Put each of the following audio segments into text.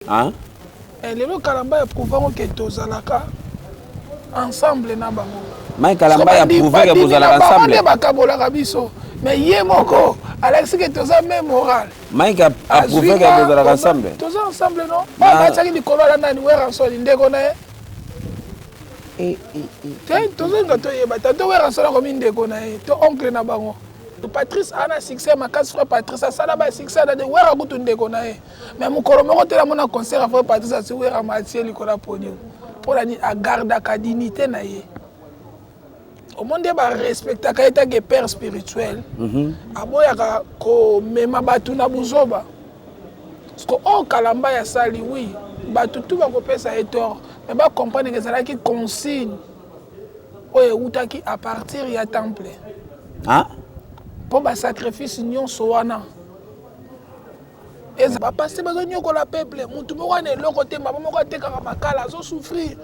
Hein? Eh, lelo Kalamba ya prouve yango ke tozalaka ensemble na bango. Mike Kalamba ya prouve ke bozalaka ensemble. Nde bakabolaka biso. Mais ye moko alakisi ke toza même moral. Mike a prouve ke bozalaka ensemble. Toza ensemble non? Ba batiaki likolo ala nani Werrason ndeko na ye. Eh, eh, eh. Te tozolinga toyeba tanto Werrason akomi ndeko na ye to oncle na bango. Patrice ana succès makasi frère Patrice asala ba succès na de Werra kutu ndeko na ye. Mais mokolo moko te namona concert ya frère Patrice asi Werra matie likolo ya podium. Mpo na nini agardaka dignité na ye. Omoni nde barespectaka ye tanke père spirituel. Mm -hmm. Aboyaka komema bato na buzoba. Parce que oyo Kalamba ya sali oui, bato tout bakopesa ye tort, mais ba comprendre que ezalaki consigne oyo ewutaki à partir ya temple. Ah? Mpo ba sacrifice nyonso wana eza ba pasteur bazonyokola peuple, mutu moko ana eloko te, mama moko atekaka makala azo souffrir.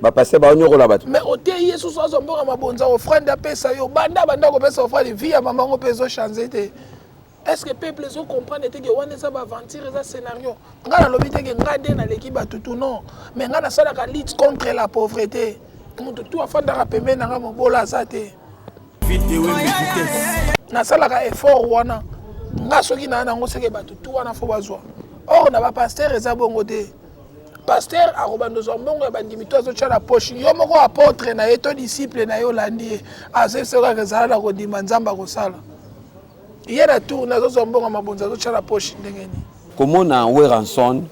Ba pasteur bazonyokola bato. Mais oteyi ye susu azwa mboka mabonza offrande apesa yo, banda banda kopesa offrande, vie ya mama yango mpe ezo changer te. Est-ce que peuple ezo comprendre te que wana eza ba aventure, eza scénario? Nga nalobi te que nga nde naleki bato tout non, mais nga nasalaka lutte contre la pauvreté. Mutu tout afandaka pembeni na nga mobola aza te. Nasalaka effort wana nga soki naa nango seke bato tu wana fo bazwa. Or na ba pasteur eza bongo te. Pasteur akobanda ozwa mbongo ya bandimi to azotya na poche yo moko apôtre na ye to disciple na ye olandi ye azebisa kaka ezala na kondima Nzambe akosala ye na tour na azozwa mbongo ya mabonza azotya na poche ndenge nini. Komona Werrason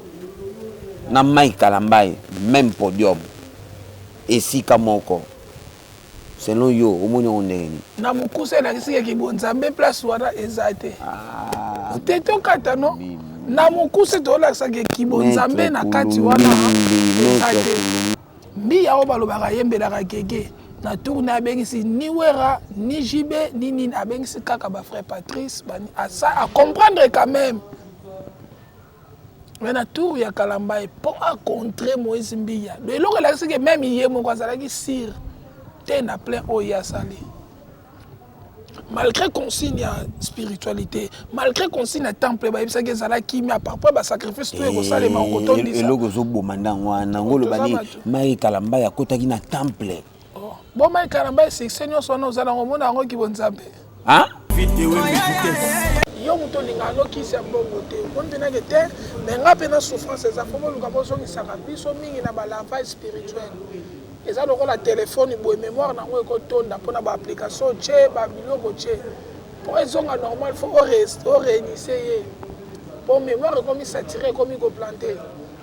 na Mike Kalambay meme podium esika moko selon yo omoni yango ndenge nini? Na mokuse elakisi ke kibonzambe place wana eza te. Te tokata no na mokuse tolakisa ke kibonzambe na kati wana eza te. Mbiya oyo balobaka ayembelaka gege na tour na abengisi ni Werra ni JB ni nini, abengisi kaka ba frère Patrice bani asa a comprendre quand même. Mais na tour ya Kalambay po a contrer Moïse Mbiya. Donc eloko elakisi ke même ye moko azalaki sûr te na plein oyo ye asali. Malgré consigne ya spiritualité, malgré consigne ya temple bayebisaki ezala kimia par rapport ba sacrifice tout ekosalema okotondisa. Eloko ezoboma ndango wana ngo loba nini Mike Kalambay akotaki na temple. Oh, bon Mike Kalambay succès nyonso wana oza nango omona yango kibonzambe. Hein? Yo moto olingaka no kisi ya mbongo te omoni mpe nake te me nga mpe na souffrance eza fo boluka bozongisaka biso mingi na balavage spirituel eza lokola telefone boye mémoire na yango ekotonda mpona baapplication otie babiloko otie mpo ezonga normal fo oreinisie ye mpo mémoire ekomi satire ekomi koplante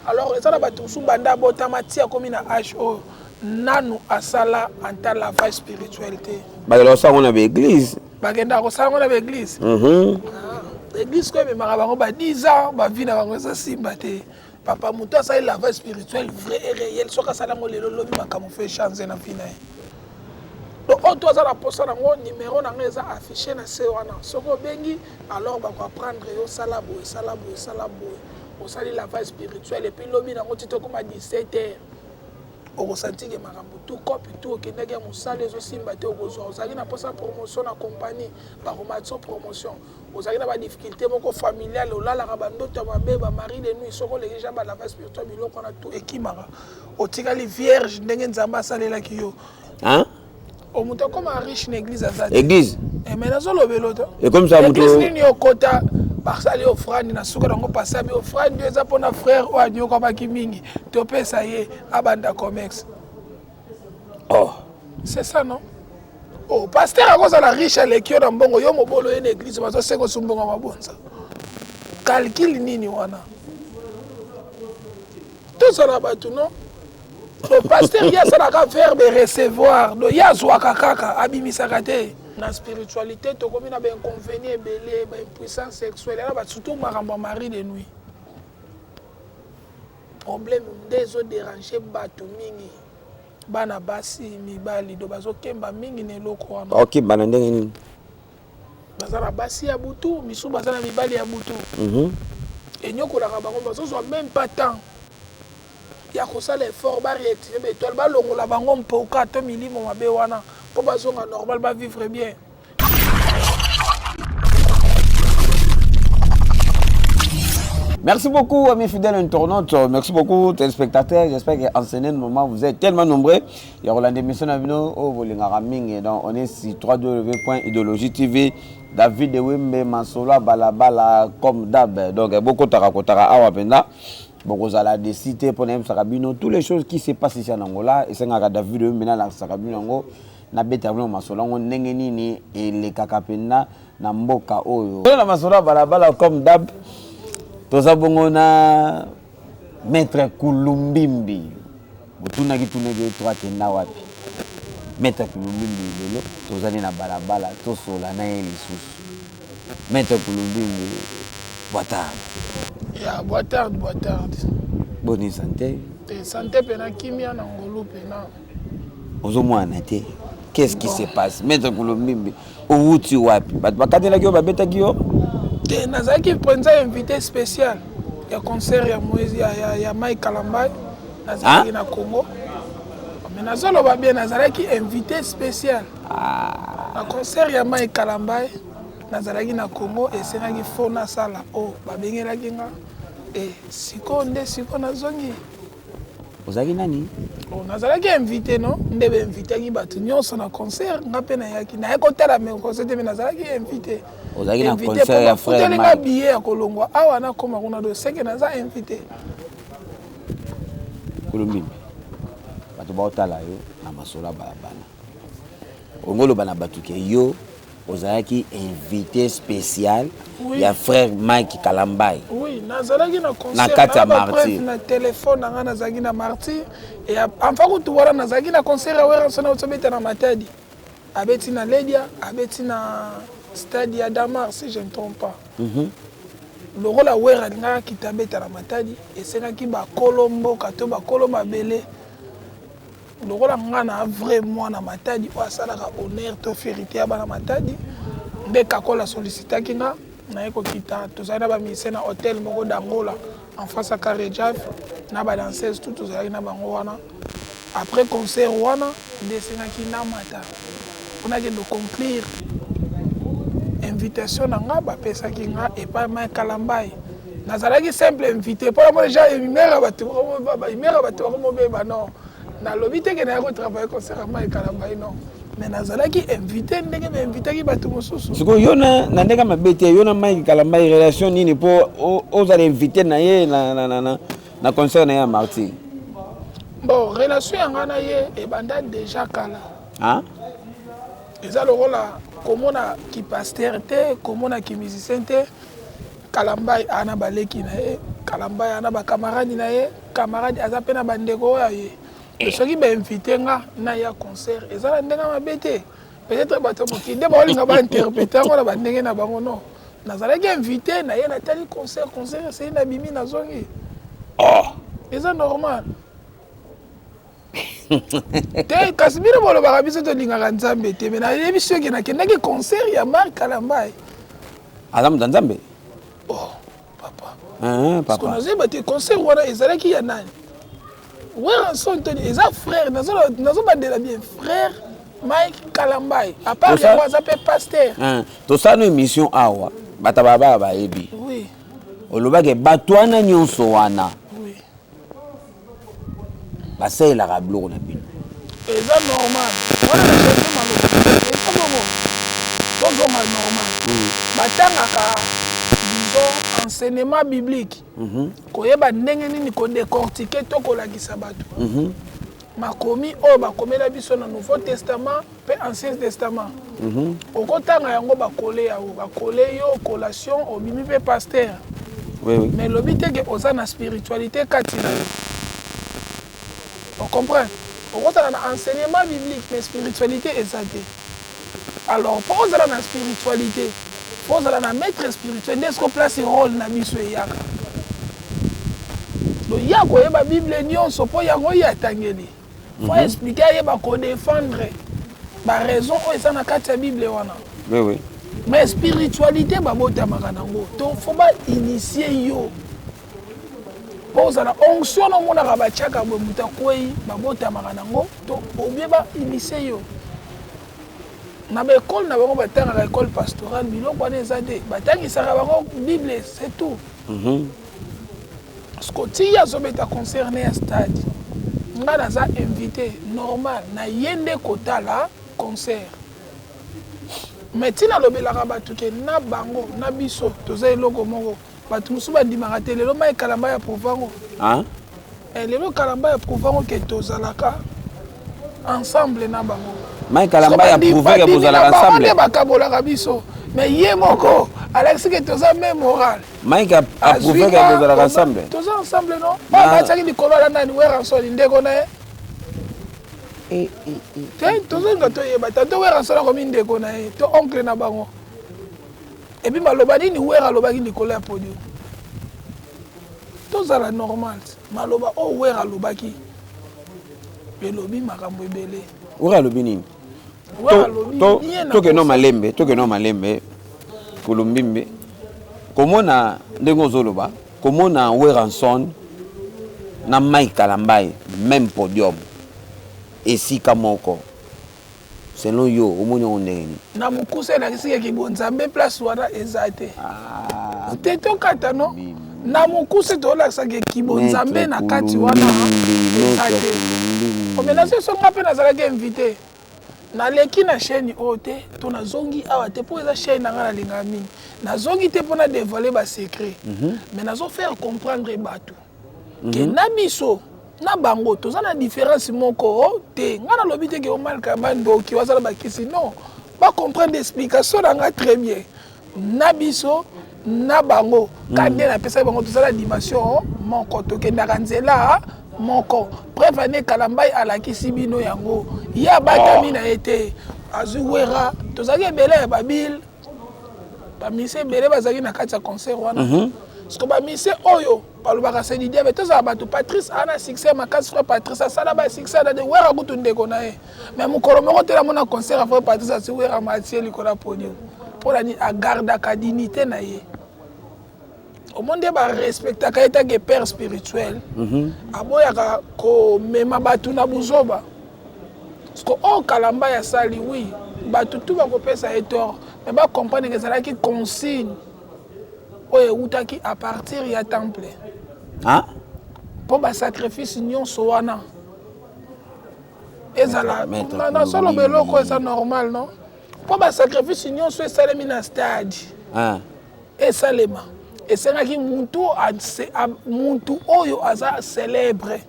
alors eza na bato mosusu banda abotama ti akomi na age oyo nanu asala anta lavage spirituel te. Bakenda kosala yango na ba eglise. Bakenda kosala yango na ba eglise. Mm -hmm. ah, eglise ko ememaka bango ba 10 ans ba vie na bango eza simba te. Papa moto asali lavage spirituel vrai et réel soki asali yango lelo lobi makambo fe change na vie na ye. Donc oyo to aza na posa nango numéro na ngai eza affiché na se wana soki obengi alors bako apprendre yo sala boye sala boye sala boye osali lavage spirituel et puis lobi nango ti tokoma 17 heures okosanti ke makambo tout cope tout okendaki ya mosala ezosimba te okozwa ozalaki na mposa promotion na compagnie bakomatisa promotion ozalaki na badifficulté moko familiale olalaka bandoto ya mabe bamari de nuit soki oleki ja balava spirituel biloko wana tout ekimaka otikali vierge ndenge nzambe asalelaki yo hein? Moto akoma riche na église aza te église eh, mais nazolobela to ekomisa moto église nini okota basali offrande na suka nango pasabi offrande eza mpona frère oyo anyokwamaki mingi topesa ye abanda commerce. Oh. C'est ça non? Oh, pasteur akozala riche aleki yo na mbongo yo mobolo ye na église bazosenga osu mbongo ya mabonza. Calcul nini wana? Tozala bato non? Donc pasteur ye asalaka verbe recevoir, donc ye azwaka kaka abimisaka te. Na spiritualité tokomi na ba inconvénients ebele, ba impuissance sexuelle, na ba surtout makambo ya mari de nuit. Problème nde ezo déranger bato mingi. Bana basi, mibali, donc bazokemba mingi na eloko wana. Bakokemba na ndenge nini? Baza na basi ya butu, misusu baza na mibali ya butu. Enyokolaka bango, bazozwa même pas temps ya kosala effort ba réactiver ba étoile, balongola bango mpoka to milimo mabe wana mpo bazonga normal, ba vivre bien. Merci beaucoup, amis fidèles internautes. Merci beaucoup, téléspectateurs. J'espère qu'en ce moment, vous êtes tellement nombreux. Il y a l'émission oh, mingi. Donc, on est sur www.idéologie TV. David Wembe, Masola, Balabala, comme d'hab. Donc, beaucoup de kotaka awa penda. Bokozala décidé pour nayebisaka bino toutes les choses qui se passent ici en Angola. Esengaka David Wembe nalakisaka bino yango, nabeta bino masolo yango ndenge nini elekaka mpenza na mboka oyo. Na masolo ya balabala, comme d'hab, toza bongo na maître Kulumbimbi. Botunaki tunaki to akenda wapi maître Kulumbimbi. Lelo tozali na balabala, tosola na ye lisusu. Maître Kulumbimbi, boa tarde. Ya, boa tarde, boa tarde. Boni santé? Te, santé mpena kimia na ngolu mpena. Ozomwana te, qu'est-ce qui se passe, maître Kulumbimbi? Owuti wapi? Bato bakatelaki yo, babetaki yo? Te, nazalaki mpenza invité spécial ya concert ya Moïse, ya Mike Kalambay. Nazalaki na Congo, mais nazoloba bien, nazalaki invité spécial na concert ya Mike Kalambay. Nazalaki na Congo, esengaki fo nasala oyo babengelaki nga. E sikoyo nde sikoyo nazongi. Ozalaki nani? Oh, nazalaki invité no nde bainvitaki bato nyonso na concert, nga mpe nayaki, naye kotala me concert te, me nazalaki invité. Ozalaki na concert ya frère? Nga billet ya kolongwa awa nakóma kuna, do seke naza invité. Kulumbimbi, bato baotala yo na masolo ya balabala. Ongo oloba na bato ke yo ozalaki invité spécial ya frère Mike Kalambay? Oui, nazalaki na concert. Na kati ya Martyr. Na telefone na ngai, nazalaki na Martyr. Enfin kutu wana nazalaki na concert ya Werrason otobeta na Matadi, abeti na Ledia, abeti na stade ya Damar, si je ne trompe pas. Lokola Wera alingaka kita abeta na Matadi, esengaki bakolo mboka to bakolo mabele. Lokola nga na vrai mwana Matadi oyo asalaka honneur to fierté ya bana Matadi, nde Kakola sollicitaki nga, naye kokita. Tozali na bamusicien na hotel moko d'Angola, en face ya Carrejaf, na badanseuse tout tozalaki na bango wana. Après concert wana nde esengaki namata mpona kende conclure invitation na nga bapesaki nga epai Mike Kalambai. Nazalaki simple invité mpona mo déjà imera bato, imera bato bakomobeba. Non, nalobi te ke naya kotravaille concert ya Mike Kalambai, non, mais nazalaki invité ndenge bainvitaki bato mosusu. Sikoyo yo na ndenge mabe te, yo na Mike Kalambai relation nini mpo ozala invité na ye na concert na ye ya Martyr? Bon, relation ya ngai na ye ebanda déjà kala. Ah? Eza lokola komona kipasteur te, komona kimusicien te. Kalambai aa na baleki na ye, Kalambai aa na bakamaradi na ye, camarade aza mpe na bandeko oyo aye. Soki bainvite nga na ya concert, eza na ndenge mabe te. Peut-être bato mokili nde baolinga bainterprete yango na bandenge na bango. Non, nazalaki invité na ye, natali concert, concert esei, nabimi, nazongi. Oh. Eza normal te. Kasi bino bolobaka biso tolingaka Nzambe te, me nayebi soki nakendaki concert ya Mark Kalambai. Aza moto ya Nzambe. Oh papa. Hein, papa. Nazoyeba te concert wana ezalaki ya nani. Werrason toni eza frère, nazobandela bien, frère Mike Kalambai. À part yango, aza mpe pasteur. Tosala no émission awa, bato babaa bayebi. Olobaki bato wana nyonso wana basalelaka biloko na bino. Eza normal wana, na change maloba, eza bongo, tozonga normal. Batangaka, disons, enseignement biblique, koyeba ndenge nini kodécortiquer to kolakisa bato makomi oyo bakomela biso na Nouveau Testament mpe Ancien Testament. Okotanga yango, bakole yango, bakole yo collation, obimi mpe pasteur. Mais lobi te ke oza na spiritualité kati na yo. Ocomprendre, okozala na enseignement biblique, mais spiritualité eza te. Alors mpo ozala na spiritualité, mpo ozala na maître spirituel, nde siko place rôle na biso eyaka. Donc ya koyeba Bible nyonso, mpo yango ye atangeli, faut expliquer, ayeba kodéfendre baraison oyo eza na kati ya Bible wana. Mais spiritualité babotamaka nango to faut bainitie yo mpo ozala onction? Omonaka batiaka boye, moto akwei, babotamaka nango to obie bainitie yo na baekole na bango batangaka, école pastorale, biloko wana eza te, batangisaka bango Bible, c'est tout. Siko ti ye azobeta concert ne ya stade, nga naza invité normal na ye nde kotala concert. Mais ti nalobelaka bato ke na bango na biso toza eloko moko, bato mosusu bandimaka te. Lelo Mike Kalamba ya prouvango, eh, lelo Kalamba ya prouvango ke tozalaka ensemble na bango. Mike Kalamba ya prouve ke bozalaka ensemble. Nde bakabolaka biso, mais ye moko alakisi ke toza même moral. Mike a prouve ke bozalaka ensemble. Toza ensemble, non? Oyo batiaki likolo ala nani? Werrason, ndeko na ye te. Tozolinga toyeba tanto Werrason akomi ndeko na ye to oncle na bango. Et puis maloba nini Wera alobaki likolo ya podium? Tozala normal. Maloba oyo Wera alobaki elobi makambo ebele. Wera alobi nini? Tokende malembe, tokende malembe. Kulumbimbi, komona ndenge ozoloba, komona Werrason na Mike Kalambayi même podium, esika moko, selon yo omoni yango ndenge nini? Na mokuse, elakisi ke kibonzambe place wana eza te. Te, tokata no na mokuse, tolakisa ke kibonzambe na kati wana eza te. Omenaso songa mpe nazalaki invité, naleki na chaîne oyo te to nazongi awa te mpo eza chaîne na ngai nalingaka mingi. Nazongi te mpo na dévoiler basecret, mais nazofaire comprendre bato ke na biso na bango toza na différence moko te. Ngai nalobi te ke omalka bandoki azala bakisi, non. Bacomprendre explication na ngai très bien. Na biso na bango ka nde napesaki bango, toza na dimension moko, tokendaka nzela moko. Preuve ane Kalambai alakisi bino yango, ye abatami na ye te, azwi Wera. Tozalaki ebele ya babile, bamise ebele bazalaki na kati ya concert wana. Parce que bamise oyo balobaka c'est du diable. Tozala bato, Patrice ana succès makasi, frère Patrice asala basuccès na de Wera kutu ndeko na ye, mais mokolo moko te namona concert ya frère Patrice asi Wera matie likolo ya podium. Mpona nini? Agardaka dignité na ye. Omoni nde barespectaka ye tant que père spirituel. Aboyaka komema bato na buzoba. Parce que oyo Kalamba asali, oui, bato tu bakopesa ye tort, mais bacomprendre ke ezalaki consigne oyo eutaki à partir ya temple mpo basacrifice nyonso wana ezala. Nasoloba eloko eza normal, non? Mpo basacrifice nyonso esalemi na stade, esalema, esengaki mutu oyo aza célèbre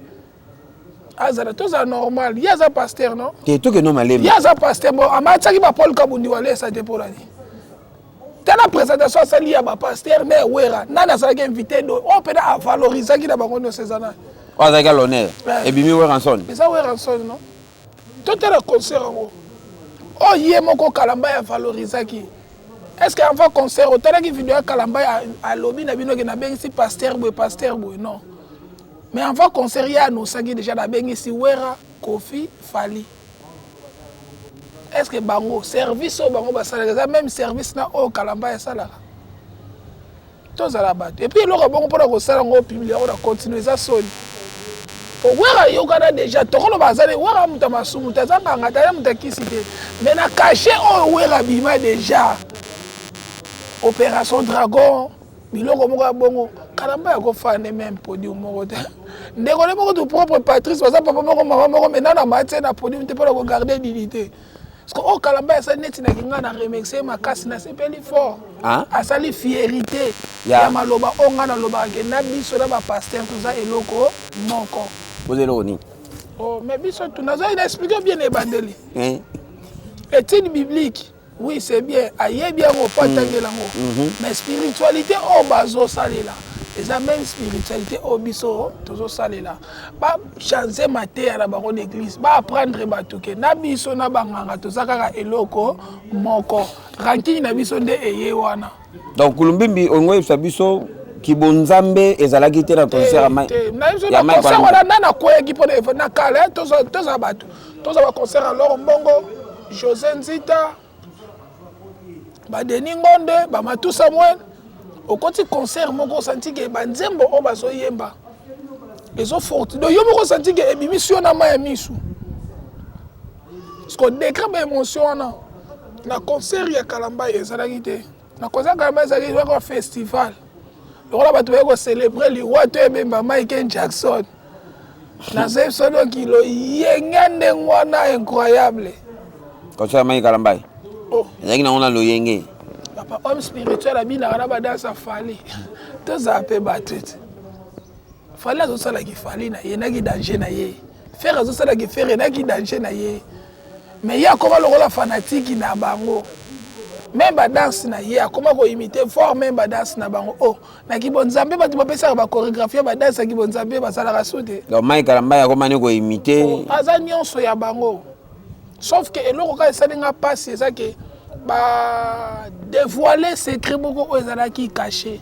azala. Tozala normal, ye aza pasteur, non? Te, tokende malembe. Ye aza pasteur. Bon, amatiaki bapaul Kabundi Walesa te. Mpo nani? Tala présentation asali ya bapasteur na Ewera. Nani azalaki invité do oyo mpena avalorisaki na bango nyonso? Eza nani? Oyo azalaki à l'honneur ebimi Werrason. Eza Werrason, non? Totala concert yango oyo ye moko Kalamba ya valorisaki. Est ce que avant concert otalaki video ya Kalamba alobi na bino ke nabengisi pasteur boye, pasteur boye? Non, mais avant concert ye annosaki déjà: nabengisi Wera, Kofi, Fali. Est ce que bango service oyo bango basalaka eza même service na oyo Kalamba esalaka? Tozala bato. Et puis eloko ya bongo, mpona kosala yango, opublier yango na continue, eza soni. Po Wera yokana déjà, tokoloba azali Wera moto ya masumu te, aza nganga te, aza moto akisi te, mais na cachet oyo Wera bima déjà Opération Dragon, biloko moko ya bongo, Kalamba ya kofanda même podium moko te. Ndeko ne moko tu propre Patrice, baza papa moko, mama moko, mais nana matie na podium te mpona kogarder dignité. Parce que oyo Kalamba asali, neti naki ngai na remercie makasi, nasepeli fort. Asali fierité ya maloba oyo ngai nalobaka ke na biso na bapasteur toza eloko moko. Oza eloko nini? Oh, mais biso tu nazali na expliquer bien ebandeli. Étude biblique, oui, c'est bien, ayebi yango po atangela yango, mais spiritualité oyo bazosalela eza même spiritualité oyo biso tozosalela. Bachange mateya na bango d'église, baapprendre bato ke na biso na banganga toza kaka eloko moko. Ranking na biso nde eye wana. Donc Kulumbimbi, olingo oyebisa biso kibonzambe ezalaki te na concert ya na concert wana? Nda nakweyaki mpo na kala. Tozala bato, tozala baconcert. Alors mbongo José Nzita, badeni Ngonde, bamatu Samuel, okoti concert moko, osanti ke banzembo oyo bazoyemba ezoforti. Donc yo moko osanti ke ebimisi yo na mai ya misu, parce que degré baémotion wana na concert ya Kalambai ezalaki te. Na concert ya Kalambai ezalaki kaka festival. Lokola bato baye kocelebre liwa to ebemba Michael Jackson. Nazoyebi biso donc loyenge ndenge wana incroyable. Concert ya Mike Kalambay. Oh. Ezalaki nango na loyenge. Papa homme spirituel abinaka na badanse ya Fally. Tozala mpe bato ete. Fally azosalaki Fally na ye naki danger na ye. Ferre azosalaki Ferre naki danger na ye. Mais ye akoma lokola fanatique na bango. Même ba danse na ye akoma ko imiter fort même ba danse na bango. Oh, na kibonzambe bato bapesaka ba chorégraphie ba danse ya kibonzambe basalaka su te. Donc Mike Kalambay akoma ne ko imiter. Oh, aza nyonso ya bango. Sauf que eloko kaka esali nga pasi eza ke ba dévoiler secret moko oyo ezalaki caché.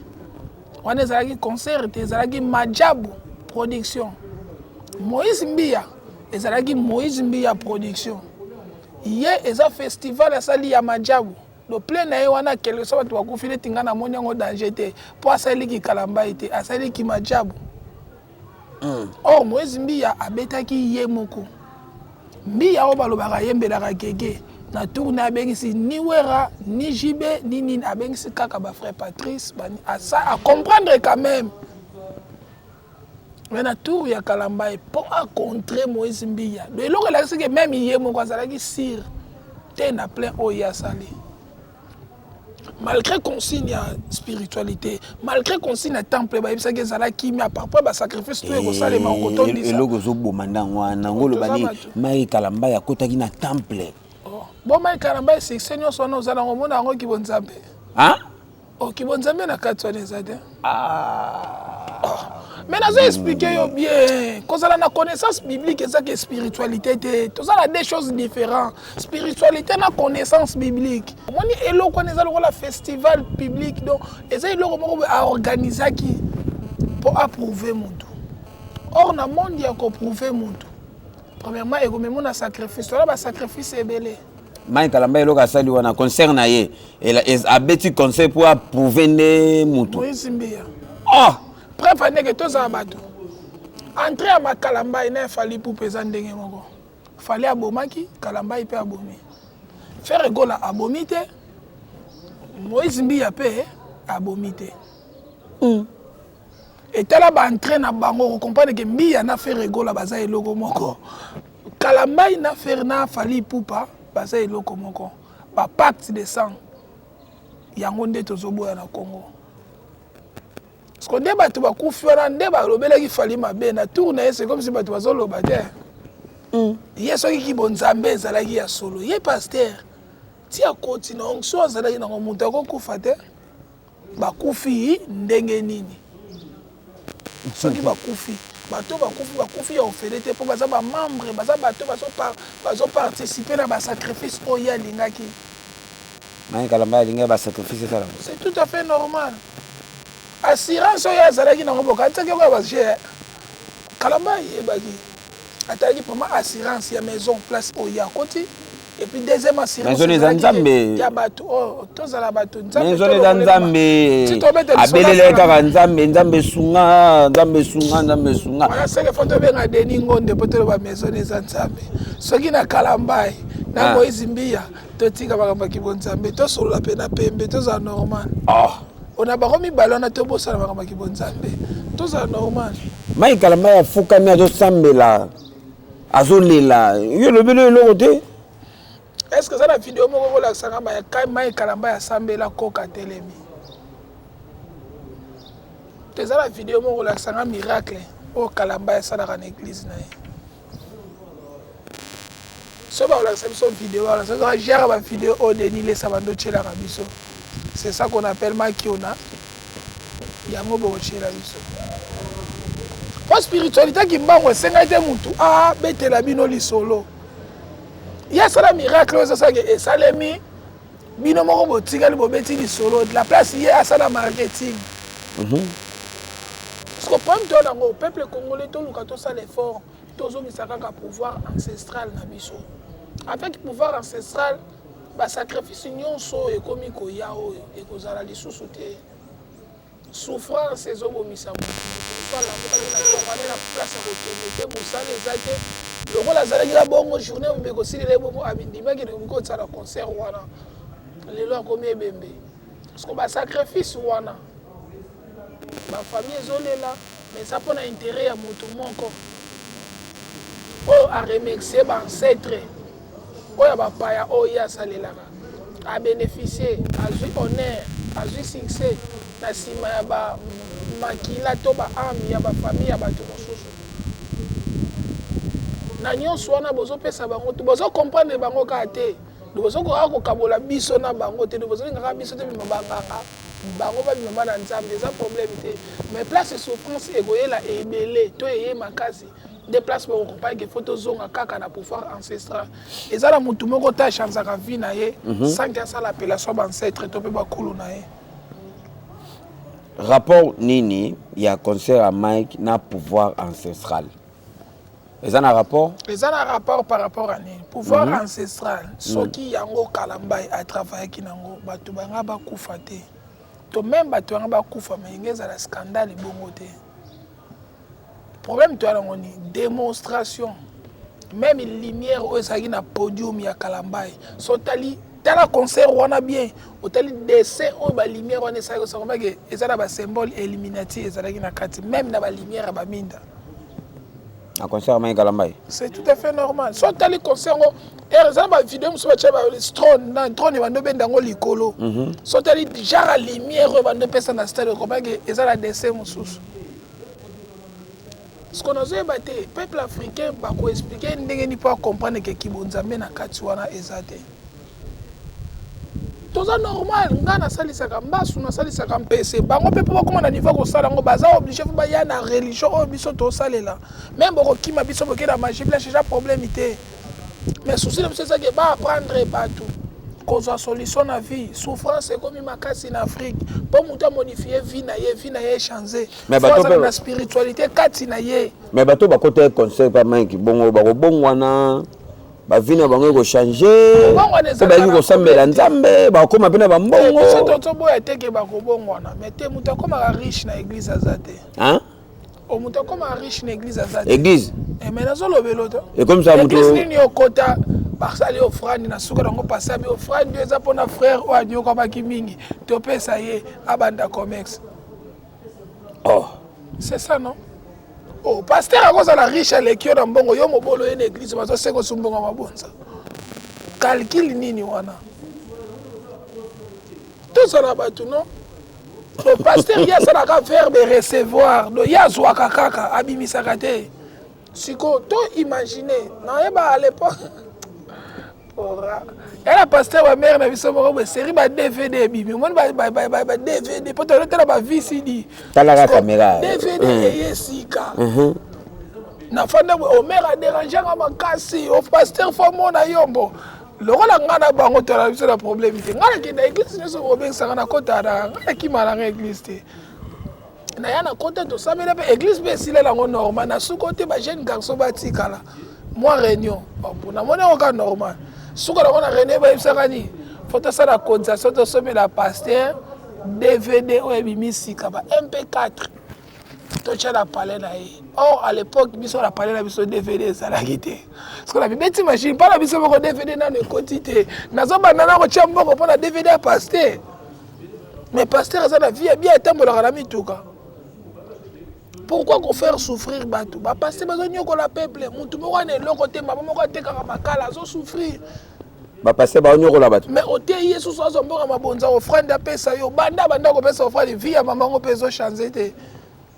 Wana ezalaki concert te, ezalaki Majabu production. Moïse Mbiya ezalaki Moïse Mbiya production. Ye eza festival asali ya Majabu. Le plein na ye wana quelque soit bato bakufi neti nga namoni yango danger te mpo asali kikalambai te, asali kimajabu. Or Moïse Mbiya abetaki ye moko. Mbiya oyo balobaka ayembelaka gege na tour na abengisi ni Wera ni JB ni nini, abengisi kaka ba frère Patrice bani asa a comprendre quand même. Mais na tour ya Kalambayi po a contrer Moïse Mbiya. Donc eloko elakisi ke même ye moko azalaki sûr te na plein oyo ye asali. Malgré consigne ya spiritualité, malgré consigne ya temple bayebisaki ezala kimia par rapport ba sacrifice tout ekosalema okotondisa. Eloko ezoboma ndango wana ngo oloba Toza nini? bato. Mike Kalambay akotaki na temple. Oh. Bon Mike Kalambay succès nyonso wana oza nango omona yango kibonzambe. Hein? Oh, kibonzambe na kati wana eza te. Ah. Mais nazo expliquer yo bien. Kozala na connaissance biblique eza ke spiritualité te. Toza na deux choses différentes. Spiritualité na connaissance biblique. Omoni eloko wana eza lokola festival public donc eza eloko moko boye aorganisaki mpo approuver mutu. Or na monde ya koprouver mutu, premièrement ekomema na sacrifice. Toza ba sacrifice ebele. Mike Kalambay eloko asali wana concert na ye abeti concert pour approuver nde mutu. Moïse Mbiya. Oh! Preuve ndenge tozala bato. Entrée ya Makalambay na Fally Ipupa eza ndenge moko. Fally abomaki, Kalambay pe abomi. Ferre Gola abomi te. Moïse Mbiya pe abomi te. Etala ba entrée na bango, comprendre que Mbiya na Ferre Gola baza eloko moko. Kalambay na Ferre na Fally Ipupa baza eloko moko. Ba pacte de sang yango nde tozoboya na Congo. Parce que nde bato bakufi wana nde balobelaki Fally mabe na tour na ye, c'est comme si bato bazoloba te. Ye soki kibonzambe ezalaki ya solo, ye pasteur ti akoti na onction azalaki nango, moto akokufa te. Bakufi ndenge nini? Soki bakufi, bato bakufi, bakufi ya ofele te mpo baza ba membre, baza bato bazo participer na ba sacrifice oyo ye alingaki. Mike Kalambay alingaki ba sacrifice esala. C'est tout à fait normal. Assurance oyo azalaki nango bokanisaki yango ya ba Kalambay ayebaki. Atalaki vraiment assurance ya maison place oyo akoti. Et puis deuxième assurance maison eza nzambe ya bato oyo tozala bato. Nzambe, maison eza nzambe, abelele kaka nzambe, nzambe sunga, nzambe sunga, nzambe sunga. Wana seke fo tobenga Denis Ngonde mpo toloba maison eza nzambe. Soki na Kalambai na ah. Moïse Mbiya, totika makambo ya kibonzambe, tosolola mpe na pembe, tozala normal. Oh. Ona bango mibale wana, tobosana makambo ya kibonzambe, tozala normal. Mike Kalambay afukami, azosambela, azolela, yo olobeli eloko te. Est ce que eza na video moko kolakisanga Mike Kalambay asambela koka telemi te? Eza na video moko kolakisanga miracle oyo Kalambay asalaka na église na ye? So bakolakisa biso video wana, soki gère bavideo oyo Denis Lesa bando otielaka biso, c'est ça qu'on appelle makiona, yango bokotiela biso. Mpo spiritualité kimbango esengai te mutu abetela bino lisolo. Ye asala miracle oyo ezosalaka, esalemi, bino moko botikali bobeti lisolo la place. Ye asala marketing. Parce que problème to nango, peuple congolais, toluka tosala effort, tozongisa kaka pouvoir ancestral na biso. Avec pouvoir ancestral, basacrifice nyonso oyo ekomi koya oyo ekozala lisusu te. Souffrance ezobomisa motu. Motu mosu alamukaki na ntongo, ale na place ya kokende te, mosala eza te. Lokola azalaki na bongo journée oyo ekosilila ye bongo, amindimaki nakoki kosala concert wana. Lelo akomi ebembe parce que basacrifice wana. Bafamille ezolela, mais eza mpona intérêt ya moto moko oyo aremercie baancêtre oyo ya bapaya oyo ye asalelaka. Abénéficie, azwi honneur, azwi succès na nsima ya bamakila to baâme ya bafamille ya bato mosusu. Na nyonso wana bozopesa bango te, bozocomprendre bango kaka te, bozokoka kokabola biso na bango te, bozolingaka biso te bima banganga, bango babima bana Nzambe. Eza problème te, mais place souffrance ekoyela ebele to eye makasi nde place bokocomprendre ke faut tozonga kaka na pouvoir ancestral. Eza na motu moko te achangeaka vie na ye sans ke asala appellation baancêtre to mpe bakulu na ye. Rapport nini ya concert ya Mike na pouvoir ancestral? Eza na rapport? Eza na rapport par rapport à nini? Pouvoir ancestral, soki yango Kalambai atravaillaki nango, bato banga bakufa te, to même bato yanga bakufa, mais enge ezala scandale ebongo te. Problème toya nango nini? Démonstration. Même lumière oyo ezalaki na podium ya Kalambai, so otali, tala concert wana bien, otali dessin oyo balumière wana esalaki, osakomaki eza na basymbole illuminati ezalaki na kati, même na balumière ya baminda. Na concert ya Mike Kalambai? C'est tout à fait normal. So otali concert ngo ere eza na bavideo mosusu batia trône, na trône ebandi obenda yango likolo. So otali genre ya lumière oyo bandi opesa na stade, okomaki eza na dessin mosusu. Ce qu'on nazoyeba te, peuple africain bakoexpliquer ndenge nini mpo acomprendre ke kibonzambe na kati wana eza te? Toza normal. Ngai nasalisaka mbasu, nasalisaka mpese, bango mpe mpo bakóma na niveau kosala yango, baza obligé fo baya na religion oyo biso tosalela. Même bokokima biso, boke na magie blanche, eza problème te. Mais souci na biso ezaki baapprendre bato kozwa solution na vie. Souffrance ekomi makasi na Afrique. Mpo moto amodifie vie na ye, vie na ye echange, azala na spiritualité kati na ye. Mais bato bakota concert pa Mike bongo, bakobongwana, bavie na bango ekochange mpo bayaki kosambela Nzambe, bakokóma mpe na bambongo? Biso tozoboya te ke bakobongwana, mais te, moto akomaka riche na église aza te. O moto akomaka riche na église aza te. Église? Mais nazolobela to. Ekomisa moto. Église nini okota, basali offrande, na suka nango pasabi offrande eza mpona frère oyo anyokwamaki mingi, topesa ye abanda commerce? Oh. C'est ça, non? Oh, pasteur akozala riche, aleki yo na mbongo, yo mobolo ye na église, bazosenga osu mbongo ya mabonza. Calcul nini wana? Tozala bato, non? O pasteur ye asalaka verbe recevoir, donc ye azwaka kaka, abimisaka te. Sikoyo to imagine, nayeba à l'époque ela pasteur bamare na biso moko boye, série ba DVD ebimi, omoni ba DVD, mpo tozotala ba VCD. Talaka caméra. DVD eye sika, nafanda boye, omer aderangeanga makasi: "O pasteur, fo mona yombo lokola ngai na bango." Tola biso na problème te. Ngai nakenda église nyonso kobengisaka, na kota na ngai, nakima nanga église te. Naya na kota, tosambela mpe église mpe esilela yango normal. Na suka te, bajeune garçon batikala mwa réunion, namoni yango kaka normal. Suka nango na réunion, bayebisaka nini? Fo tosala cotisation, tosomela pasteur DVD oyo ebimi sika, ba MP4, totya na palais na ye. Or à l'époque, biso na palais na biso DVD ezalaki te. Parce na bibeti machine mpo na biso moko, DVD nano ekoti te. Nazobanda na kotya mbongo mpo na DVD ya pasteur. Mais pasteur aza na vie ya bien, etambolaka na mituka. Pourquoi kofaire souffrir bato? Bapasteur bazonyokola peuple. Motu moko ana eloko te, mama moko atekaka makala azosouffrir. Bapasteur baonyokola bato? Mais oteyi ye susu, azwa mbongo mabonza, offrande, apesa yo. Banda banda kopesa offrande, vie ya mama ngo mpe ezochange te.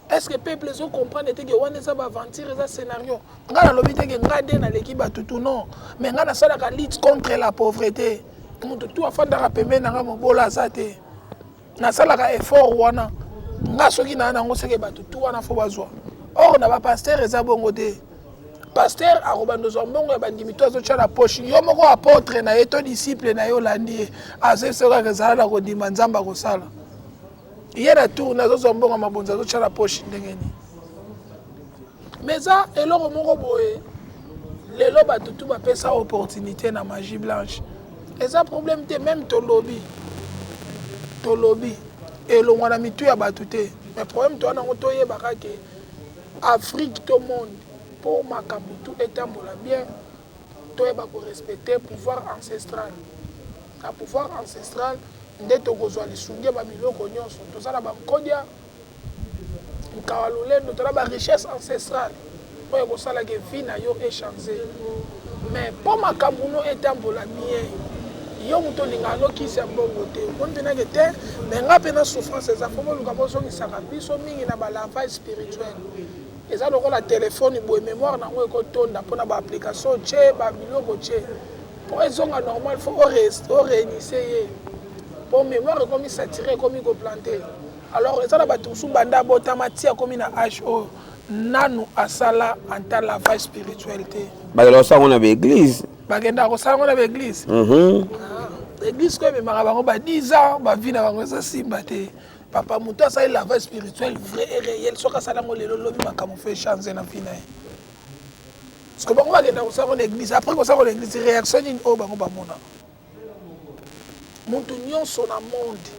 Est ce que peuple ezocomprendre te ke wana eza baaventure, eza scénario? Ngai nalobi te ke ngai nde naleki bato tu, non. Mais ngai nasalaka lutte contre la pauvreté. Moto tu afandaka pembeni na ngai, mobola aza te. Nasalaka effort wana. Nga soki naa nango, seke bato tu wana fo bazwa. Or na bapasteur eza bongo te. Pasteur akobanda ozwa mbongo ya bandimi to azotya na poche. Yo moko apôtre na ye to disciple na ye olandi ye, azoyebisa kaka ezala na kondima, Nzambe akosala. Ye na tour na azozwa mbongo ya mabonzi, azotya na poche. Ndenge nini? Mais eza eloko moko boye. Lelo bato tu bapesa opportunité na magie blanche, eza problème te. Même tolobi, tolobi elongwa na mitu ya bato te. Mais problème toya nango, toyebaka ke Afrique to monde, mpo makambo tu etambola bien, toyeba korespecte pouvoir ancestral. Na pouvoir ancestral nde tokozwa lisungi ya babiloko nyonso. Toza na bankodia. bamikawa lolendo, tona barichesse ancestrale oyo ekosalaka vie na yo echange. Mais mpo makambo no etambola bien, yo moto olingaka nokisi ya mbongo te, omoni mpenake te. Mais nga mpe na souffrance eza, faut boluka bozongisaka biso mingi na balavage spirituel. Eza lokola telefone boye, mémoire nango ekotonda mpona baapplication tie, babiloko tie. Mpo ezonga normal, faut oréinitie ye, mpo mémoire ekomi saturé, ekomi koplante. Alors eza na bato mosusu, banda abotama ti akomi na age oyo, nanu asala anta lavage spirituel te. Bakenda kosala ngo na baeglise. Bakendaka kosala ngo na baeglise. Église koyo ememaka bango ba 10 ans, bavie na bango ezosimba te. Papa, moto asali lavage spirituel vrai et réel, soki asala yango lelo, lobi makambo faut echange na vie na ye. Parce que bango bakenda kosala ngo na église, après kosala ngo na église, réaction nini oyo bango bamonaka? Moto nyonso na monde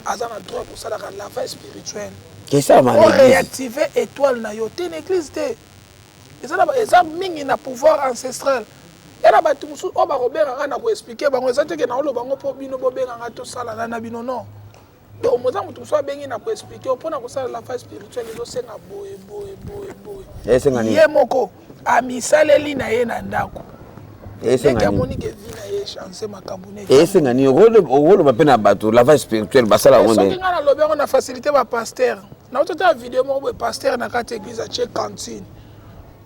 aza na droit kosalaka lavage spirituel. Esalama na église. Oréactive étoile na yo te, na église te. Eza mingi na pouvoir ancestral ya na bato mosusu oyo bakobengaka na koexpliquer bango. Eza teke na oloba bango mpo bino bobenganga, tosalana na bino. Non, donc moza moto mosusu abengi na koexpliquer mpona kosala lavage spirituel, ezosenga boye, boye, boye, boye. Esenga nini? Ye moko amisaleli na ye na ndako. Esenga ndenge nini? Amoni ke vie na ye echange, makambo ne. Esenga nini? Okoloba mpe na bato lavage spirituel basala yango Soki nde. ngai nalobi yango na facilité, bapasteur naotota video moko boye, pasteur na kati ya église atie cantine,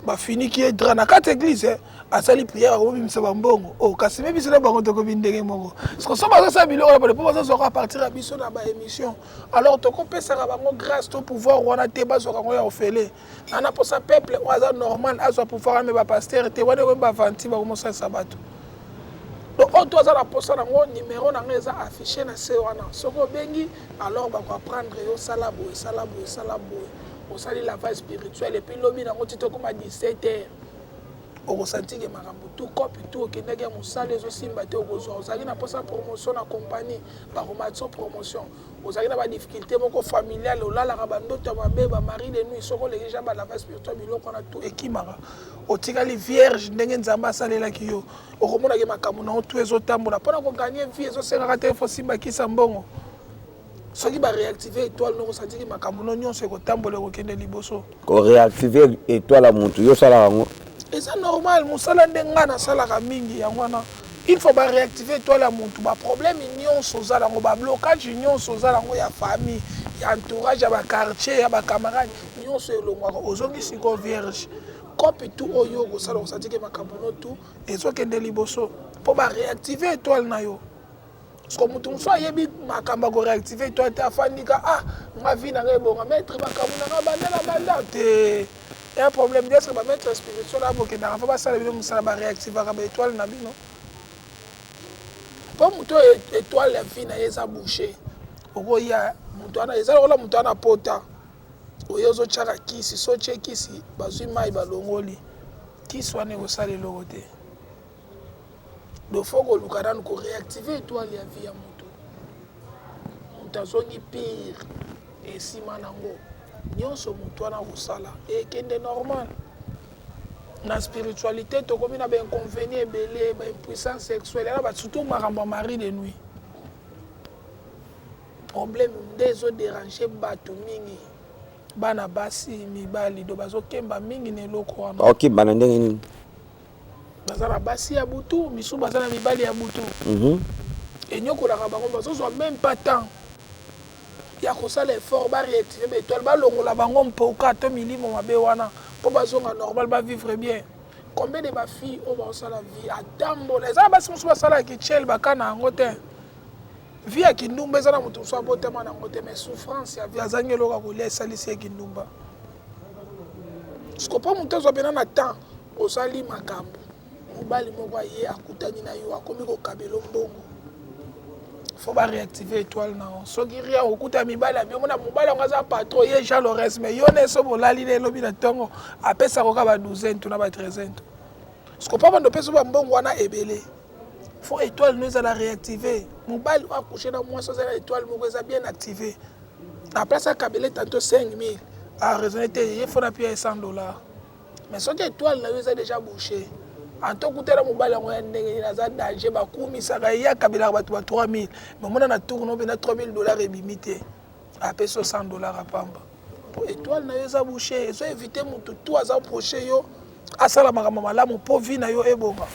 bafiniki ye drap na kati ya église, asali prière, akobimisa bambongo. Oh, kasi me biso na bango tokomi ndenge moko. Parce so bazosala biloko na bale mpo bazozwaka à partir ya biso na baémission, alors tokopesaka bango grâce to pouvoir wana te, bazwaka yango ya ofele. Nana mposa peuple oyo aza normal azwa pouvoir wana, me bapasteur te. Wana ekomi bavanti, bakomosalisa bato. Donc oyo to aza na posa nango, numéro na ngai eza affiché na se wana. Soki obengi, alors bakoapprendre yo: sala boye, sala boye, sala boye. Osali lavage spirituel, et puis lobi nango ti tokóma 17 heures, okosentir ke makambo tout cope tout okendaki ya mosala ezosimba te, okozwa. Ozalaki na mposa promotion na compagnie, bakomati promotion. Ozalaki na badifficulté moko familiale, olalaka bandoto ya mabe, bamari de nuit, soki oleki ja balavage spirituel, biloko wana tout ekimaka, otikali vierge ndenge Nzambe asalelaki yo. Okomonaki makambo na yo tout ezotambola. Mpona kogagner vie, ezosengaka te faut simbakisa mbongo. Soki baréactive étoile noko, osantiki makambo no nyonso ekotambola, ekokende liboso. Koréactive étoile ya motu, yo osalaka yango? Eza normal, mosala nde ngai nasalaka mingi yango wana. Il faut baréactive étoile ya motu, baproblème nyonso oza nango, bablocage nyonso oza nango ya famille, ya entourage, ya baquartier, ya bacamarade, nyonso elongwaka, ozongi sikoyo vierge. Cope tout oyo okosala, osantiki makambo no tout ezokende liboso mpo baréactive étoile na yo. Parce que moto mosusu ayebi makambo ya koréactive étoile te, afandika: "Ah, nga vie na ngai ebonga, maître, makambo na nga banda na banda te." Ya problème te, est-ce bamaître spirituel oyo bokendaka faut basala bino mosala, baréactivaka baétoile na bino? Mpo moto oyo étoile ya vie na ye eza bouché, okoya moto wana eza lokola moto wana pota oyo ozotyaka kisi. So otie kisi, bazwi mai, balongoli kisi wana, ekosala eloko te. Donc faut koluka nanu koréactive étoile ya vie ya moto. Moto azongi pire, esima nango nyonso moto wana kosala ekende normal. Na spiritualité tokomi na bainconvénient ebele, baimpuissance sexuelle yana, surtout makambo ya mari de nuit. Problème nde ezodérange bato mingi, bana basi, mibali, do bazokemba mingi na eloko wana. Okimba na ndenge nini? Baza na basi ya butu, misusu baza na mibali ya butu. Enyokolaka bango, bazozwa même pas temps ya kosala effort baréactive baétoile, balongola bango mpoka to milimo mabe wana mpo bazonga normal, bavivre bien. Combien de bafille oyo baosala vie atambola? Eza na basi mosusu basalaka kichel, baka na yango te. Vie ya kindumba eza na moto mosusu abotama na yango te, mais souffrance ya vie, azangi eloko ya kolia, esalisi ye kindumba. Siko mpo moto azwa mpena na temps, osali makambo, mobali moko aye, akutani na yo, akomi kokabela mbongo, faut baréactive étoile na yo. Soki rien, okuta mibali abi, omona mobali yango aza patron, ye Jean Lores, mais yo ne so bolali ne elobi na ntongo, apesaka oka ba douzaine to na ba treizaine to. Siko mpo bando opesa bambongo wana ebele, faut étoile no ezala réactive. Mobali oyo acouche na mwasi ozala étoile moko eza bien active, na place akabele tantôt 5000, araisonne te, ye faut na pia 100 $. Mais soki étoile na yo eza déjà bouché, anto okutana mobali yango ya ndenge nini, aza danger, bakumisaka ye, akabelaka bato ba 3000, mais omona na tour no mpena 3000 $ ebimi te, apesi yo 100 $ apamba. Po étoile na yo eza bouche, ezo éviter mutu tout aza proche yo asala makambo malamu po vie na yo ebonga.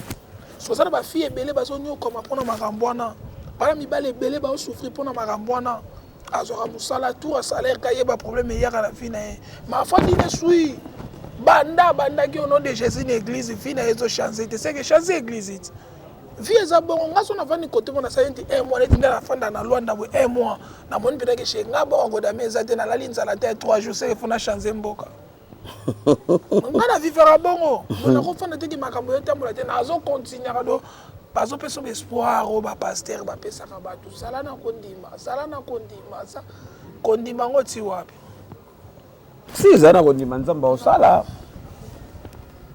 So oza na ba fille ebele bazonyokama mpona makambo wana, bana mibali ebele bazosouffrir mpona makambo wana. Azwaka mosala tour ya salaire ka yeba problème eyaka na vie na ye, ma afandi ne sui banda abandaki au nom de Jésus na église, vie na ye ezochange te, seke change église te. Vie eza bongo. Nga so navandi kote mo nasali neti un mois, neti nde nafanda na Lwanda boye un mois, namoni mpenza ke chez nga boko kodame eza te, nalali nzala te 3 jours, seke fo na change mboka. Nga na vivaka bongo, nakofanda teke makambo etambola te, nazokontinuaka do bazopesa ba espoir oyo bapaster bapesaka bato, zala na kondima, zala na kondima, kondima yango ti wapi? Si ezala na kondima, Nzambe osala.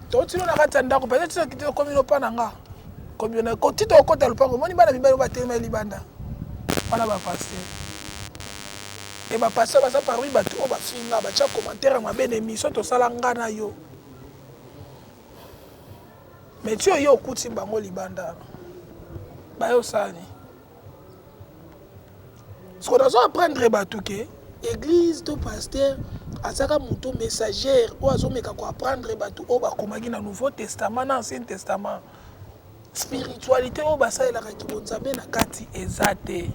Totino na kati ya ndako peut-être soki tokomi lopa na nga ti tokota lopango, omoni bana mibali oyo batelema libanda wana, bapaster. E bapaster baza parmi bato oyo bafinga, batya commentaire ya mabe na émission tosala nga na yo. Mais ti oyo okuti bango libanda wana, bayosani siko nazo apprendre bato ke église to pasteur azaka moto messagère oyo azomeka koapprendre bato oyo bakomaki na Nouveau Testament na Ancien Testament. Spiritualité oyo basalelaka kibonzambe na kati eza te,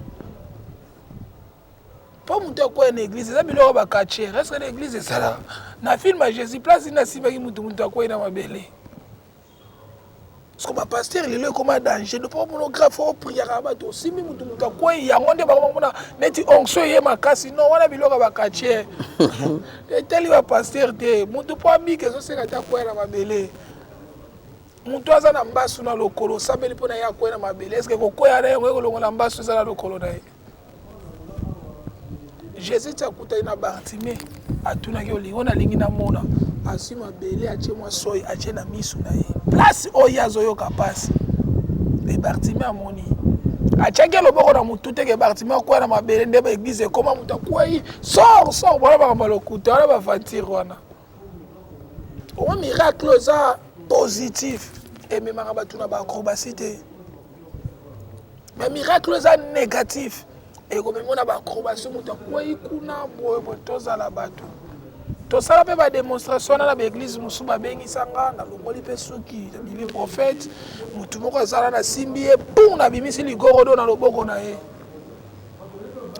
mpo moto akwea na église eza biloko bacatcheurs. Est-ce na église ezalaka na film ya Jésus, place nini asimbaki motu, moto akwei na mabele? Parce que bapaster lelo ekoma danger, mpo monographe oyo priaka bato, osimbi motu, motu akwei, yango nde bakomona neti onction eye makasi. Non, wana biloko ya bacatcheurs, etali bapaster te. Motu mpo abika, ezosenga te akwea na mabele. Motu aza na mbasu na lokolo, osambeli mpo na ye, akwei na mabele, est-ce kokwea na yango ekolongola mbasu eza na lokolo na ye? Jésus ti akutani na Bartime, atunaki: "Olingi?" "Oyo nalingi namona." Azwi mabele, atie mwa soi, atie na misu na ye, place oyo azoyoka mpasi. E Bartime amoni, atiaki loboko na motu teke Bartime akwea na mabele. Nde baéglise ekóma moto akwei, sort sort, wana makambo ya lokuta wana, baaventure wana. Omo miracle eza positif, ememaka bato na baacrobatie te. Mais miracle eza négatif, ekomema na baacrobatie, moto akwei kuna boye boye. Tozala bato, tosala mpe badémonstration wana na baéglise mosusu. Babengisanga, nalongoli mpe suki, nabimi prophète. Motu moko azala, nasimbi ye, pum, nabimisi ligorodo na loboko na ye.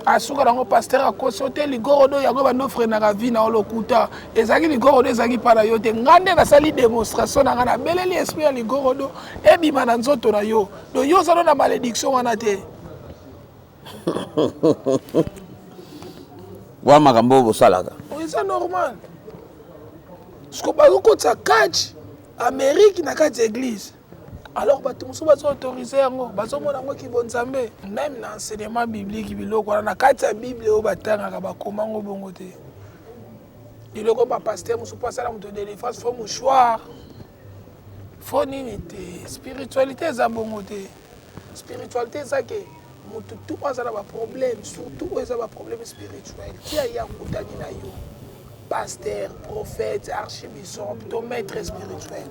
Asuka nango, paster akosi yo te, ligorodo yango bando freinaka vie na yo. Lokuta, ezalaki ligorodo, ezalaki mpa na yo te. Nga nde nasali démonstration na nga, nabeleli esprit ya ligorodo ebima na nzoto na yo. Donc yo ozala na malédiction wana te. Wa makambo oyo bosalaka. Eza normal, parce bazokotisa catch Amérique na kati ya église. Alors bato mosusu bazo autoriser yango, bazomona yango kibonzambe. Même na enseignement biblique, biloko wana na kati ya Bible oyo batangaka, bakomango bongo te. Biloko bapaster mosusu, mpo asala moto délivrance, faut mouchoir, faut nini te. Spiritualité eza bongo te. Spiritualité eza ke motu tu aza na baproblème, surtout oyo eza baproblème spirituel, ti aye akutani na yo, pasteur, prophète, archibishop to maître spirituel,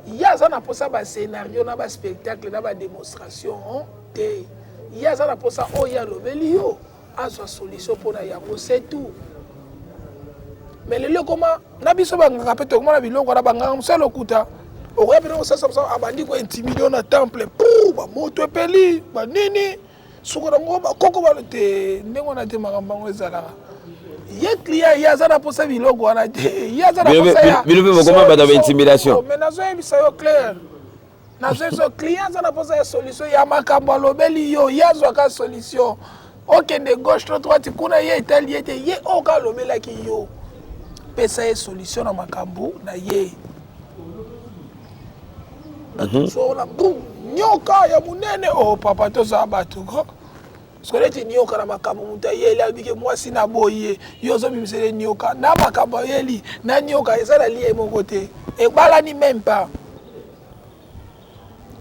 ye aza na mposa bascénario na baspectacle na badémonstration te. Ye aza na mposa oyo alobeli yo, azwa solution mpona yango, c'est tout. Mais lelo ekoma na biso banganga mpe tokomona biloko wana. Banganga mosu lokuta, okoya mpena kosasa mosa, abandi kointimider yo na temple pour bamoto epeli banini, soko nango bakoko balo te. Ndenge wana te, makambo yango ezalaka. Ye client, ye aza na mposa biloko wana te. Ye aza na mposa ya Bino mpe bokoma bato ya baintimidation. Mais nazoyebisa yo clair, nazoyebisa yo, client aza na mposa ya solution ya makambo alobeli yo. Ye azwaka solution, okende gauche to droite kuna, ye etali ye te. Ye oyo ka alobelaki yo, pesa ye solution na makambo na ye. So na bum, nyoka ya monene o oh, papa, tozala bato ko soki neti nyoka na makambo moto ayeli, alobiki mwasi na boye, yo ozobimisele nyoka na makambo ayeli na nyoka, eza na lie moko te, ebalani même pas.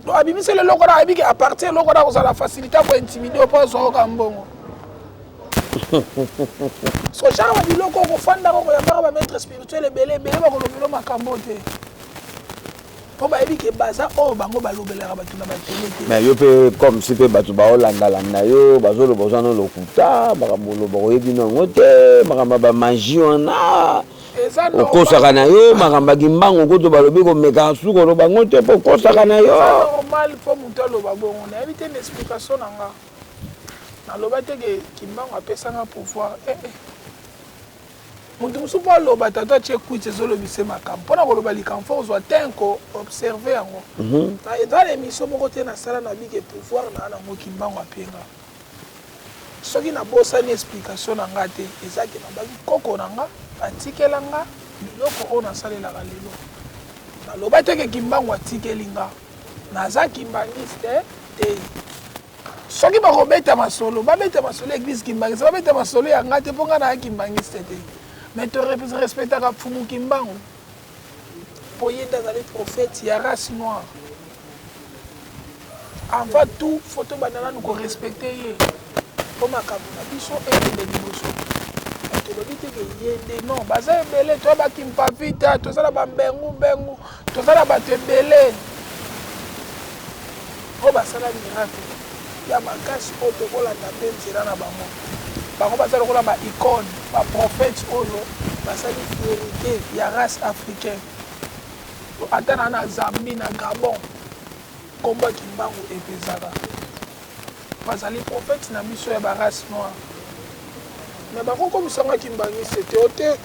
Donc abimiseli eloko wana, ayebiki à partir eloko wana kozala facilité ya kointimider mpo azwa mbongo. So genre babiloko, okofandaka, okoyambaka bamaître spirituel ebele ebele, bakolobelo makambo te. Mpo bayebi ke baza oyo bango balobelaka bato na batele te. Mais yo mpe, comme si mpe bato baolandalanda yo, bazoloba oza no lokuta, makambo oloba oyebi no yango te, makambo ya bamagie wana. Eza normal. Okosaka na yo, makambo ya Kimbangu kutu balobi komeka su koloba yango te mpo okosaka na yo. Eza normal mpo moto aloba bongo. Nayebi te na explication na nga, naloba te ke Kimbangu apesanga pouvoir, eh eh. Moto mosusu mpo aloba tata atie kwiti, ezolobisa makambo. Mpona koloba likambo, fo kozwa temps ko observe yango. Eza na émission moko te nasala na bike pouvoir na nango Kimbangu apenga. Soki nabosani explication na nga te, eza ke nabaki koko na nga atikela nga biloko oyo nasalelaka lelo. Naloba te ke Kimbangu atikeli nga, naza kimbangiste te. Soki bakobeta masolo, babeta masolo ya église kimbangiste, babeta masolo ya nga te, mpo nga naya kimbangiste te. Mais torespectaka Mfumu Kimbangu, mpo ye nde azali prophète ya race noire. Avant tout, faut tobanda nanu korespecte ye mpo makambo na biso ekende liboso. Tolobi te ke ye nde, non, baza ebele. Toya bakimpavita, toza na bambengu mbengu, toza na bato ebele oyo basala miracle ya makasi, oyo tokolanda mpe nzela na bango. Bango baza lokola ba icône, baprophète oyo basali fierté ya race africaine. Ata na Zambie, na Gabon, nkombo ya Kimbangu epezaka. Bazali prophète na biso ya barace noire, mais bakokomisanga kimbangiste te. O te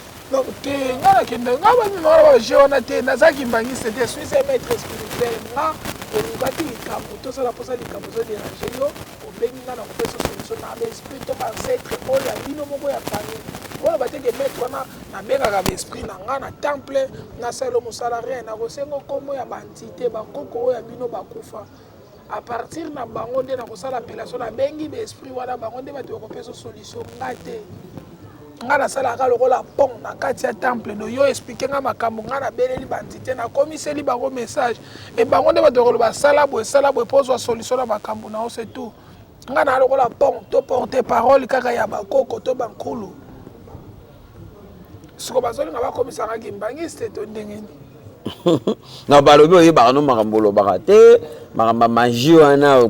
te, nga nakende, nga bamemaka na baje wana te. Naza kimbangiste te, suis un maître spirituel. Nga olukaki likambo, tosala mposa likambo ezoderange yo, obengi nga na kopesa solution na baesprit to baancêtre oyo ya bino moko ya famille. Oyo bateke maître wana, nabengaka baesprit na nga na temple, nasala mosala rien. Nakosenga nkombo ya baentité, bakoko oyo ya bino bakufa. À partir na bango nde nakosala appellation. Nabengi baesprit wana, bango nde bato bakopesa solution, nga te. Nga nasalaka lokola pont na kati ya temple. Do yo explike nga makambo, nga nabeleli baentité, nakomiseli bango message, e bango nde bato bakoloba: sala boye, sala boye mpo ozwa solution na makambo na yo, c'est tout. Nga na lokola pont to porte parole kaka ya bakoko to bankulu. Siko bazolinga bakomisanga kimbangiste to ndenge nini? Na balobi oyebaka no makambo olobaka te, makambo ya magie wana,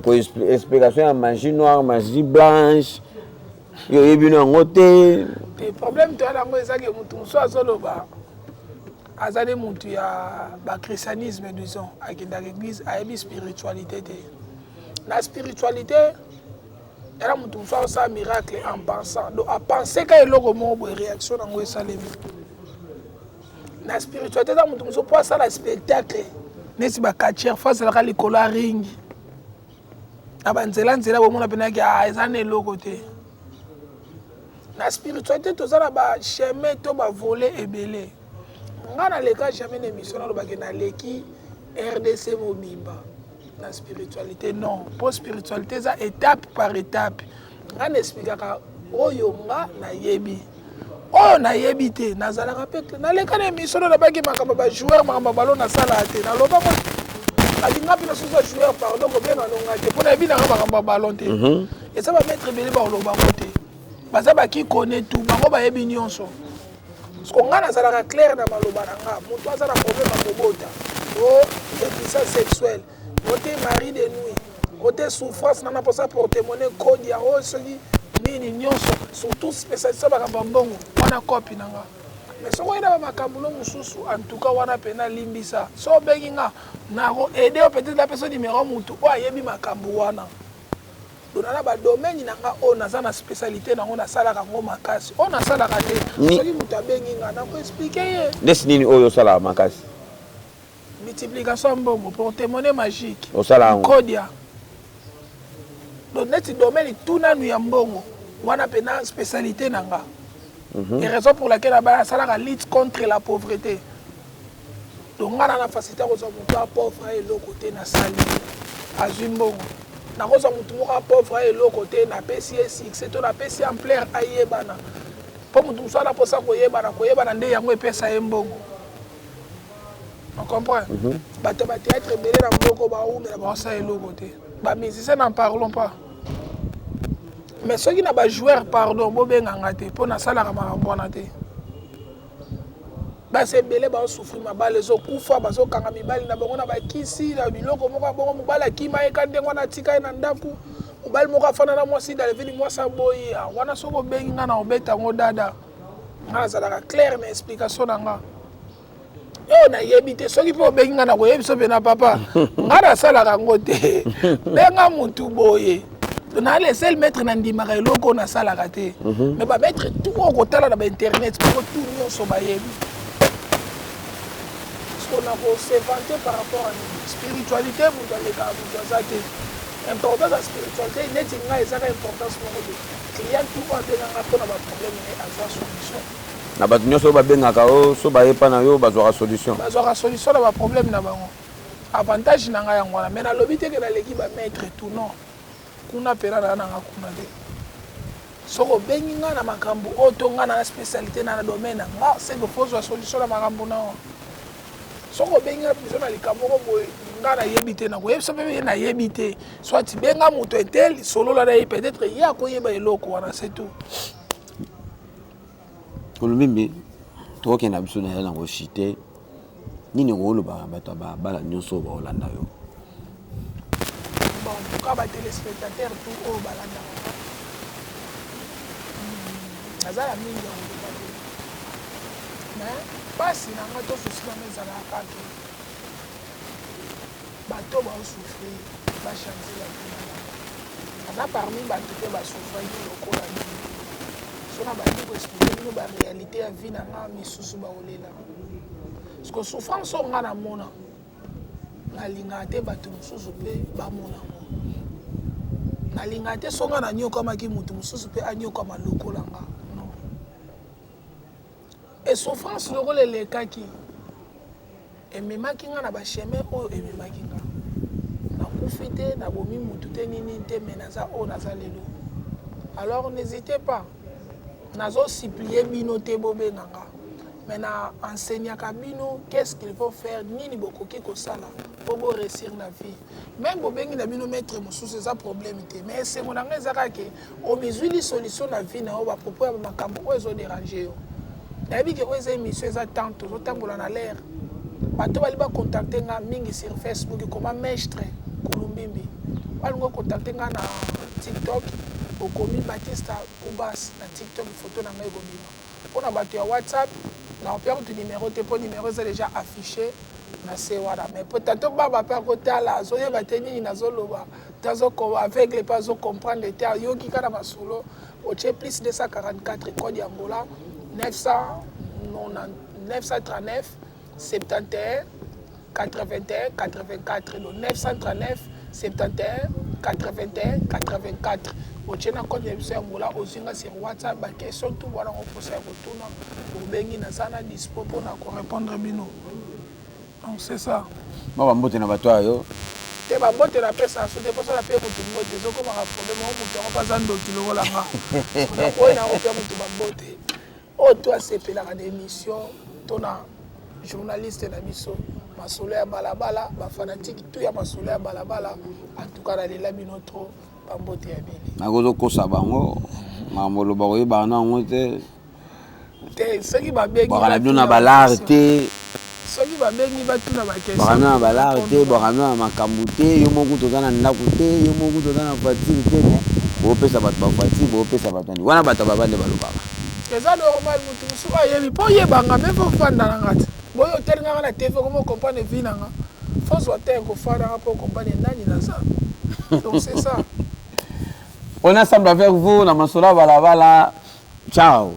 explication ya magie noire, magie blanche, yo oyebi no yango te. Te, problème toya nango ezaki motu mosusu azoloba aza nde motu ya bachristianisme, disons akendaka église, ayebi spiritualité te. Na spiritualité yana, motu mosusu azosala miracle en pensant, donc apense ka eloko moko boye, réaction nango esalemi. Na spiritualité eza motu mosusu mpo asala spectacle neti bacatcheur, fo azalaka likolo ya ring na banzela nzela, bomona mpenaki eza na eloko te. Na spiritualité toza na bachemin to bavolet ebele. Nga naleka jamais na émission nalobaki naleki RDC mobimba na spiritualité, non, mpo spiritualité eza étape par étape. Nga na expliquaka oyo nga nayebi, oyo nayebi te nazalaka mpe. Naleka na émission nalobaki makambo bajoueur, makambo balo nasalaka te. Nalobako alinga mpe nasusa joueur, pardon, kobenga nonga te, mpo nayebi nanga makambo ya ballon te. Eza bamaître ebele bakolobango te, baza bakikone tu, bango bayebi nyonso. Parce que nga nazalaka clair na maloba na nga. Moto aza na problème ya kobota, o impuissance sexuelle, o te mari de nuit, o te souffrance nana, mposa porte-monnaie, code ya oyo soki nini nyonso, surtout spécialité makambo ya mbongo wana, kopi na nga. Mais soki oyina bamakambo no mosusu, en tout cas wana mpena limbisa. So obengi nga, nako aide yo, peut-être napesa numéro motu oyo ayebi makambo wana. Dona na badomaine na nga oyo naza na spécialité nango, nasalaka yango makasi, oyo nasalaka te, soki moto abengi nga, nakoexplike ye. Ndesi nini oyo osalaka makasi? Multiplication ya mbongo, porte-monnaie magique. Osala yango? Kodia. Donc neti domaine tout nanu ya mbongo wana mpena spécialité na nga. Et raison pour laquelle abaya asalaka lutte contre la pauvreté. Donc nga na facilité kozwa moto ya pauvre ya eloko te, nasali, azwi mbongo. Nakozwa motu moko ya pauvre ya eloko te, napesi ye succès to napesi ampleur, ayebana, mpo motu mosusu ana mposa koyebana. Koyebana nde yango epesa ye mbongo, ocomprend? Bato ya bathéâtre ebele na mboka baumela, baosala eloko te. Bamusicien, n'en parlons pas. Mais soki na bajoueur, pardon, bobenganga te, mpo nasalaka makambo wana te. Basi ebele baosouffrir, mabala ezokufa, bazokanga mibali na bango na bakisi na biloko moko ya bongo. Mobali akima ye ka ndenge wana, atika ye na ndako. Mobali moko afanda na mwasi dalevini, mwasi aboyi wana. Soki obengi nga na obeta yango dada, nga nazalaka claire na explication na nga oyo nayebi te. Soki mpe obengi nga na koyebi so mpe na papa, nga nasalaka yango te, benga mutu boye. Na le seul maître nandimaka eloko oyo nasalaka te, mais bamaître tout oyo kotala na bainternet, bango tout nyonso bayebi. Parce que na kose vanter par rapport à nini? Spiritualité, moto alekaka moto aza te. Importance ya spiritualité neti ngai ezaka importance moko te. Client tout oyo abenganga mpona baproblème na ye azwa solution. Na bato nyonso oyo babengaka yo, so bayepa na yo, bazwaka solution? Bazwaka solution na baproblème na bango. Avantage na ngai yango wana. Mais nalobi te ke naleki bamaître tout, non. Kuna mpena naa nanga kuna te. Soki obengi ngai na makambo oyo to ngai na spécialité na domaine na nga, c'est que faut ozwa solution na makambo na yo. Soki obengi ngai biso na likambo moko boye, ngai nayebi te, nakoyebisa mpe ye nayebi te. Soit benga moto un tel, solola na ye, peut-être ye akoyeba eloko wana, c'est tout. Kulumbimbi, tokokenda biso na ye na koshite. Nini okoloba na bato ya babala nyonso oyo baolanda yo? Bon, en tout cas, batéléspectateur tout oyo balandaka nga, naza na mingi ya koloba te, mais mpasi na nga to souci na nga ezalaka kaka bato baosouffrir, bachange la vie na bango. Aza parmi bato mpe basouffraki lokola bino. So na bandi koexpliquer bino baréalité ya vie na nga, misusu baolela, parce que souffrance oyo nga namona, nalingaka te bato mosusu mpe bamona yango. Nalingaka te so nga nanyokamaki, moto mosusu mpe anyokama lokola nga, non. E souffrance lokola elekaki, ememaki nga na bachemin oyo ememaki nga. Nakufi te, nabomi mutu te, nini te, mais naza oyo naza lelo. Alors n'hésitez pas, nazosupplier bino te bobenga nga, mais na enseignaka bino qu'est-ce qu'il faut faire, nini bokoki kosala mpo boréussir na vie. Même bobengi na bino maître mosusu, eza problème te, mais esengo na ngai eza kaka ke omizwili solution na vie na yo. Bapropos ya makambo oyo ezodéranger yo, nayebi ke oyo eza émission, eza temps tozotambola na l'air. Bato bali bacontacte nga mingi sur Facebook, koma Maître Kulumbimbi. Balingi ocontacte nga na TikTok, okomi Batista Kubas na TikTok, photo na ngai ekobima. Mpona bato ya WhatsApp, nakopia kutu numero te, mpo numero eza déjà affiché na se wana. Mais po tato baba mpe akotala, azoyeba te nini nazoloba te, aveugle mpe azocomprendre te, ayoki kaka masolo. Otie plus 244, code ya Angola, 939 71 81 84. Donc 939 71 81 84, otie na code na biso ya Angola, ozwi nga sur WhatsApp. Baquestion tout wana okoposa ya kotuna, obengi, naza na dispo mpona korépondre bino. Donc c'est ça. Mwa bambote na bato ayo. Te, bambote napesa so te, mposo napie motu mbote, ezokomaka problème. O motu yango mpo aza ndoki lokola nga, oyo nakopia motu bambote oyo to asepelaka na émission to na journaliste na biso Masolo ya Balabala. Bafanatike tout ya Masolo ya Balabala, en tout cas nalela bino trop, bambote ya bele. Nakozokosa bango makambo oloba, koyebaka na yango te. Te, soki babengi Bwaka na bino na balare te. Soki babengi, batuna baquestion. Bwaka na balare te, bwaka na makambo te. Yo moko toza na ndako te, yo moko toza na voiture te, mais boopesa bato bavoiture, boopesa bato nani wana. Bato babande balobaka. Eza normal. Motu mosusu ayebi mpo oyebanga, mais faut fanda na nga te. Boyo otelingaka na TV, komo comprendre vie na nga, faut zwa te kofandanga mpo comprendre nani naza. Donc c'est ça. On est ensemble avec vous na Masolo Balabala. Ciao.